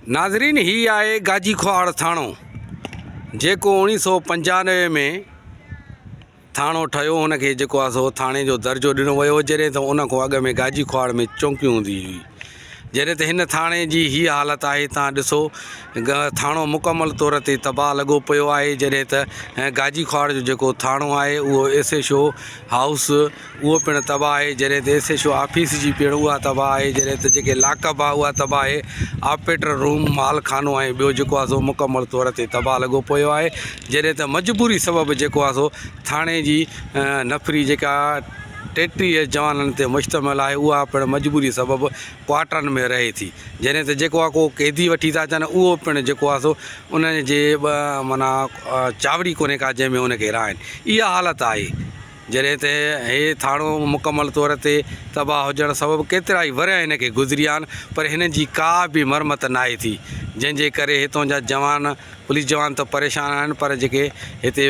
ناظرين هي آهي گاجي کهاڙ ٿاڻو جيڪو اوڻيهه سو پنجانوي ۾ ٿاڻو ٺهيو هن کي جيڪو آهي سو ٿاڻي جو درجو ڏنو ويو جڏهن ته ان کان اڳ ۾ گاجي کهاڙ ۾ چونڪي هوندي هئي جڏهن ته هن ٿاڻي جي هي حالت آهي تان ڏسو ٿاڻو مڪمل طور تي تباهه لڳو پيو آهي جڏهن ته گاجي کهاڙ جو جيڪو ٿاڻو آهي اهو ايس ايڇ او هائوس اهو پڻ تباهه آهي جڏهن ته ايس ايڇ او آفيس جي پڻ اها تباهه آهي جڏهن ته جيڪي لاڪ اپ آهي اها تباهه آهي آپريٽر روم مال خانو ۽ ٻيو جيڪو آهي سو مڪمل طور تي تباهه لڳو پيو آهي جڏهن ته مجبوري سبب جيڪو آهي سو ٿاڻي جي نفري جيڪا 33 جوانن تي مشتمل آهي اها پڻ مجبوري سبب ڪوارٽرن ۾ رهي ٿي جڏهن ته جيڪو آهي ڪو قيدي وٺي ٿا اچن اهو پڻ جيڪو آهي سو ان جي معنيٰ چاوڙي ڪونهي ڪا جنهن ۾ ان کي رهائن اها حالت آهي جڏهن ته هي ٿاڻو مڪمل طور تي تباهه هجڻ سبب ڪيترائي ورهيه هن کي گذري ويا آهن پر هن جي ڪا به مرمت ناهي ٿي جنهن جي ڪري هتون جا جوان پوليس جوان ته پريشان آهن پر جيڪي هتي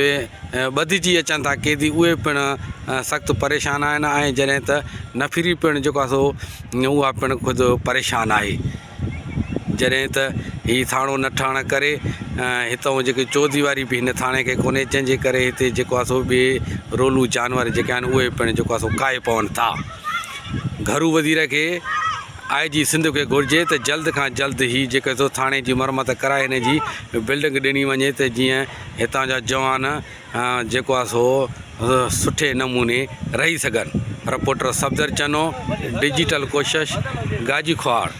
ٻڌجي اچن ٿا قيدي اهي پڻ سخت پريشان آهن ۽ جڏهن ته نفري پڻ جيڪو آهي سو اها پڻ خود پريشان آهي. جڏهن ته هي ٿاڻو نه ٺهڻ ڪري هتئون جيڪي چوديواري به هن ٿاڻي کي ڪونهي جنهن جي ڪري هتي جيڪو آهي سو بي رولو جانور جيڪي آهن اهي پڻ جيڪو آهي سو ڪاهي پون ٿا. گهرو وزير کي آء جي سنڌ کي گهرجي ته جلد کان جلد هي جيڪو سو ٿاڻي جي مرمت ڪرائي هن جي بلڊنگ ڏني وڃي ته جيئن هتان جا جوان جيڪو آهي سو سٺي نموني رهي سگهن. رپورٽر صفدر چنو، ڊجيٽل ڪوشش، گاجي کهاڙ.